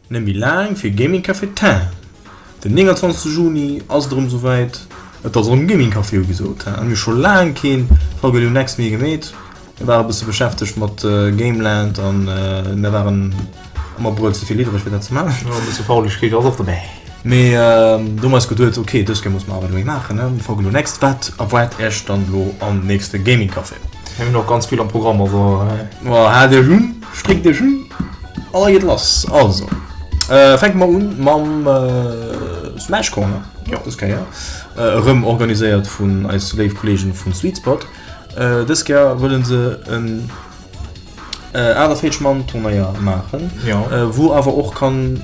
Net méi laang fir Gaming Café Tain. Den 29 Juni ass et erëm esouwäit, et ass erëm Gaming Café ugesot. Mir hu scho laang keen VGLU Next méi gemeet. Mir ware bësse beschäftegt mat Gameland an mir waren am Abrëll ze vill liwwereg fir dat ze maachen. Jo, e bësse Faulegkeet ass och dobäi. Mee do hu mer eis geduet, ok, dës Kéier musse mer awer elo ee maachen, ne? VGLU Next, wat erwaart Iech dann elo am nächste Gaming Café? Mir hunn och ganz vill am Programm, also. Ma haalt Iech un, stréckt Iech un an da geet lass. Also, fänke mer un mam Smash Corner, jo, dës Kéier erëm organiséiert vun eis léif Kollegen vun Sweetspot. Dës Kéier wëllen se en 48 Mann Turnéier maachen, wou awer och kann,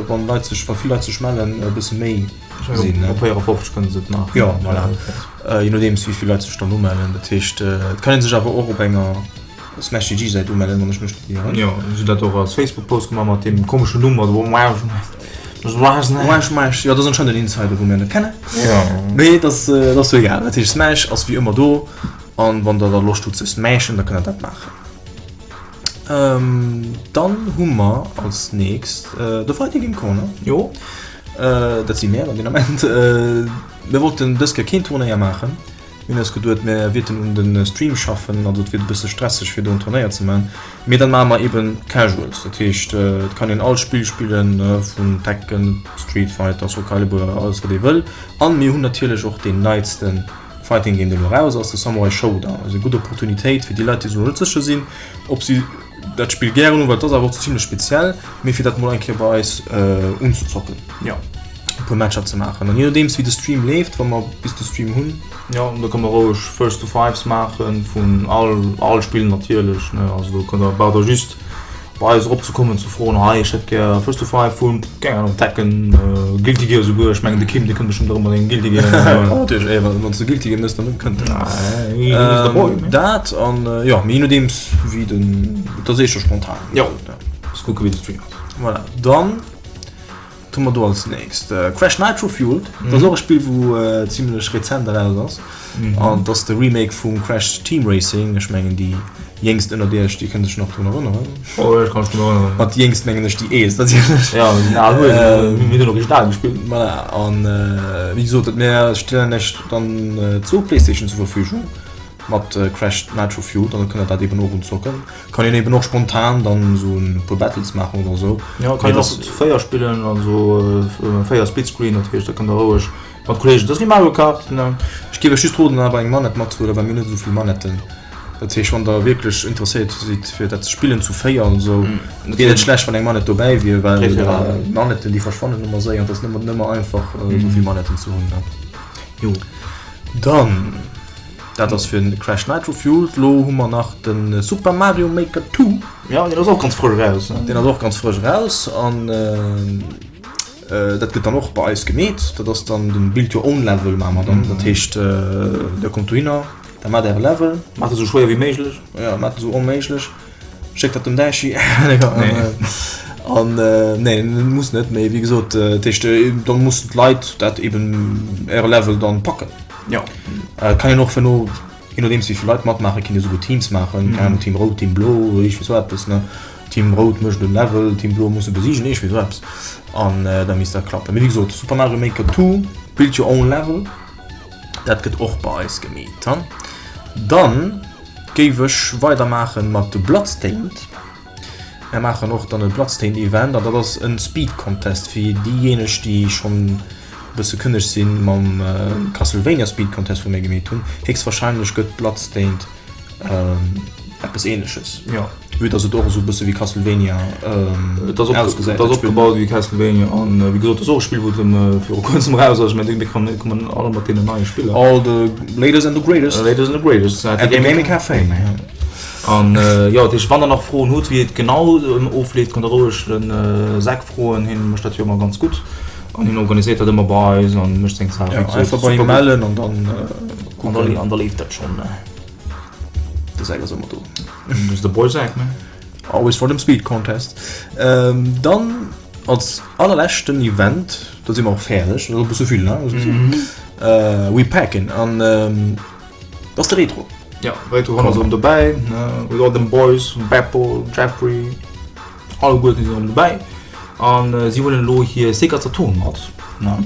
wann Leit sech, wa vill Leit sech mellen, e bësse méi sinn. Op 54 kënne se et maachen. Jo, voilà. Je nodeems wéi vill Leit sech dann umellen. Dat heescht, et kann ee sech awer och op enger Smash-GG-Säit umellen, wann ech mech net ieren. Jo, si hunn dat och als Facebook-Post gemaach mat deem komeschen Numm, mat Smash. Smash, jo, dat ass anscheinend en Insider, wou mir net kennen. Jo. Mee dat ass, dat ass jo egal. Dat heescht, Smash ass wéi ëmmer do an wann der da Loscht hutt ze smashen, da kënnt der dat maachen. Dann hu mer als nächst de Fighting Game Corner. Jo. Dat si mär an deen Ament. Mir wollten dës Kéier keen Turnéier maachen. Mir hunn eis geduet, mir wierten un de Stream schaffen, also et wier e bësse stresseg fir do en Turnéier ze man. Mee dann maache mer eben Casuals, dat heescht et kann een all Spill spillen, vun Tekken, Street Fighter, Soul Calibur, alles wat ee wëll. An mir hunn natierlech och deen neitste Fighting Game deen elo eraus ass, de Samurai Showdown. Also eng gutt Opportunitéit fir déi Leit déi sech elo net sécher sinn ob si dat Spill gären hunn, well et ass awer och zimlech speziell, mee fir dat mol eng Kéier bei eis unzezocken. Jo. E puer Matcher ze maachen. An je nodeems wéi de Stream leeft, wa mer bis de Stream hunn. Jo, do kënne mer roueg First to Fives maachen vun all all Spill natierlech, ne. Also do kënnt der, braucht der just bei eis eropzekommen ze froen, hei ech hätt gär First to Five vun, keng Ahnung, Tekken, Guilty Gear esouguer. Ech mengen de Kim dee kënnt bestëmmt och ëmmer seng Guilty Gear. Natierlech, éi wann s de Guilty Gear mëss, dann kënnt en. Dat an jo, mee je nodeems wéi den, et ass éischter spontan. Jo, muss kucke wéi de Stream ass. Voilà, dann Wat hu mer do als nächst? Crash Nitro Fueled, dat ass och e Spill wou zimlech rezent eraus ass an et ass de Remake vum Crash Team Racing. Ech mengen déi Jéngst ënnert iech déi kënne sech nach drun erënneren. Oh ech kann mech drun erënneren. Mat Jéngst mengen ech déi Eelst natierlech. Jo, mir sinn al Huesen, mir hunn Original gespillt. Voilà, an wéi gesot, mir stellen iech dann zwou Playstation zur Verfügung mat Crash Nitro Fueled an da kënnt der dat eben och unzocken. Kann een eben och spontan dann esou en puer Battles maachen oder esou. Jo, kann een och zu 4 spillen, also 4 Splitscreen, dat heescht da kënnt der roueg mat Kollegen, dat ass wéi Mario Kart, ne. Ech géif iech just roden awer eng Manette matzehuelen, well mir hunn net esou vill Manetten. Dat heescht wann der wierklech interesséiert sidd fir dat ze spillen zu 4 an esou, wier net schlecht wann eng Manette dobäi wier, well d'Manetten déi verschwannen ëmmer séier an et ass net ëmmer einfach esou vill Manetten ze hunn. Jo. Dann. Dat ass fir den Crash Nitro Fueled. Lo hu mer nach den Super Mario Maker 2. Ja, deen ass och ganz frësch eraus. Deen ass och ganz frësch eraus an dat gëtt dann och bei eis gemeet. Dat ass dann den Build Your Own Level maache mer dann. Dat heescht der kommt dohinner, der maacht äre Level. Maacht e sou schwéier wéi méiglech. Ja, maacht e sou onméiglech. Schéckt dat dem Däischi. An nee, muss net, mee wéi gesot, dat heescht da mussen d'Leit dat eben äre Level dann packen. Jo. Kann een och fir no, je nodeems wéi vill Leit matmaachen, kinnt ee souguer Teams maachen, keng Ahnung, Team Rout, Team Blo oder iergendwéi sou eppes, ne? Team Rout mécht en Level, Team Blo muss e besiegen, iergendwéi sou eppes. An da misst dat klappen. Mee wéi gesot, Super Mario Maker 2, Build Your Own Level, dat gëtt och bei eis gemeet. Dann géif ech weidermaache mat Bloodstained. Mär maachen och dann e Bloodstained Event an dat ass en Speed Contest fir déijéineg déi schonn e bësse kënneg sinn mam Castlevania Speed Contest wou mir gemeet hunn. Héchstwahrscheinlech gëtt Bloodstained eppes ähnleches. Jo. Vue dass et och esou e bësse wéi Castlevania ausgesäit. Et ass opgebaut wéi Castlevania an wéi gesot et ass och e Spill wou viru kuerzem eraus ass. Ech mengen mir kommen alle mat deenen neie Spiller. All the latest and the greatest. Latest and the greatest. At the Gaming Café. An jo, dat heescht, wann der nach Froen hutt, wéi et genau ofleeft, kënnt der roueg den Zack froen, hien mécht dat jo ëmmer ganz gutt an hien organiséiert dat ëmmer bei eis an mécht seng Saach. Jo, einfach bei him mellen an dann kucken. An da leeft dat schonn. De Zack ass ëmmer do. Dat ass de Boy Zack, ne? Always for dem Speed Contest. Dann als allerleschten Event, da si mer och fäerdeg, dat ass e bësse vill, ne? We Packin' an. Dat ass de Retro. Ja, Retro Runner ass erëm dobäi, ne? With all them boys, Beppo, Jeffrey, alleguerten sinn erëm dobäi. An si huelen elo hir Sega Saturn mat, ne?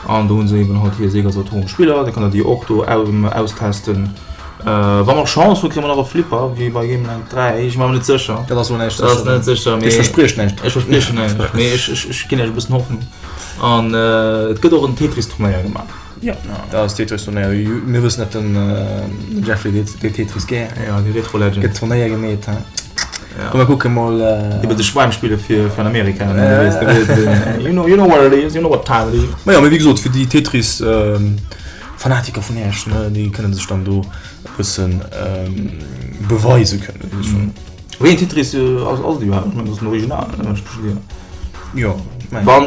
An do hu se eben halt hir Sega Saturn Spiller, da kënnt der déi och do austesten. Wa mer Chance hu kréie mer nach e Flipper, wéi bei Game Land 3, ech si mer awer net sécher. Dat ass elo näischt Dat ass sécher. net sécher, mee Ech verspriech näischt. Ech verspriechen näischt, mee ech, ech, ech ginn iech e bëssen Hoffnung. An et gëtt och en Tetris-Turnéier gemaach. Jo, dat ass Tetris-Turnéier. Mir wëssen dat den Jeffrey deet dee Tetris gär. Jo, de Retro Legend. Gëtt Turnéier gemeet, he? Ja. Komm, mer kucke mol. Iwwer de Schwäim spille fir fir an Amerika. Ne? Du weess, du weess, you know, you know what it is, you know what time it is. Ma jo, mee wéi gesot, fir déi Tetris Fanatiker vun Iech, ne, déi kënne sech dann do e bëssen beweise kënnen, wéi ech soen. Wéi een Tetris ass ass et iwwerhaapt? Ech mengen, dat ass den Original, ne? Ech spille. Jo, ech mengen. Wann,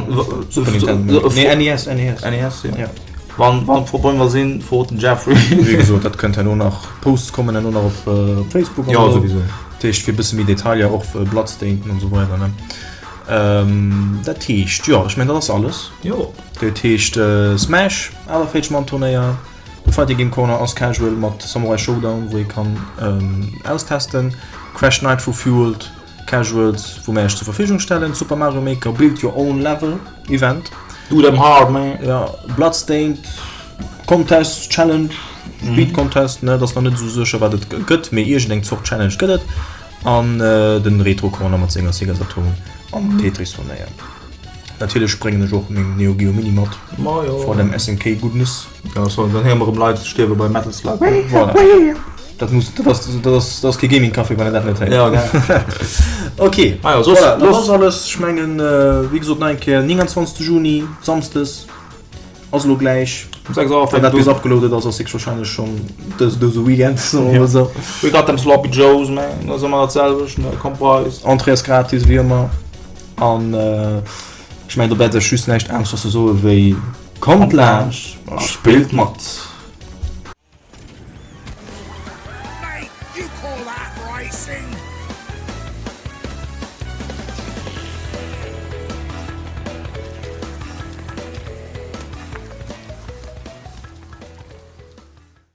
Super Nintendo. Nee, NES, NES. NES, jo. Ja. Wann, wann Problemer sinn, frot den Jeffrey. Wéi gesot, dat kënnt herno nach, Posts kommen herno nach op, op Facebook an Jo, souwisou. Dat heescht, fir e bësse méi Detailer, och Bloodstained an esou weider, ne? Dat heescht, jo, ech mengen, dat ass alles. Jo. Dat heescht, Smash, 48 Mann Turnéier, de Fighting Game Corner ass casual mat Samurai Shodown, wou ee kann austesten, Crash Nitro Fueled, Casuals, wou mir iech zur Verfügung stellen, Super Mario Maker, Build Your Own Level Event. Do them hard, man! Jo, Bloodstained Contest, Challenge, Speed Contest, ne, et ass nach net esou sécher wat et gëtt, mee iergendeng Zort Challenge gëtt et. An den Retro Corner mat senger Sega Saturn an Tetris Turnéier. Natierlech bréngen ech och meng Neo Geo Mini mat, For dem SNK Goodness. Ja, so, dann héiere mer erëm Leit stierwe bei Metal Slug. Voilà. Dat muss, dat ass, dat ass, dat ass kee Gaming Café, wann een dat net héiert. Ja, gell. Ok, Ah ja, soss, voilà, dat los. ass alles. Ech mengen, wéi gesot, nach eng Kéier, 29. Juni, Samsdes, ass elo gläich. Um 6 Auer Wann fänkt dat et bis un. upgeloadet ass, ass héchstwahrscheinlech schonn dës, dëse Weekend, soe mer mol esou. We got them sloppy joes, man. Dat ass ëmmer dat selwecht, ne? Kommt bei eis. Entrée ass gratis, wéi ëmmer. An ech mengen, do bleift eis just näischt aneschters ze soe wéi, Kommt laanscht a spillt mat! Mate, you call that racing?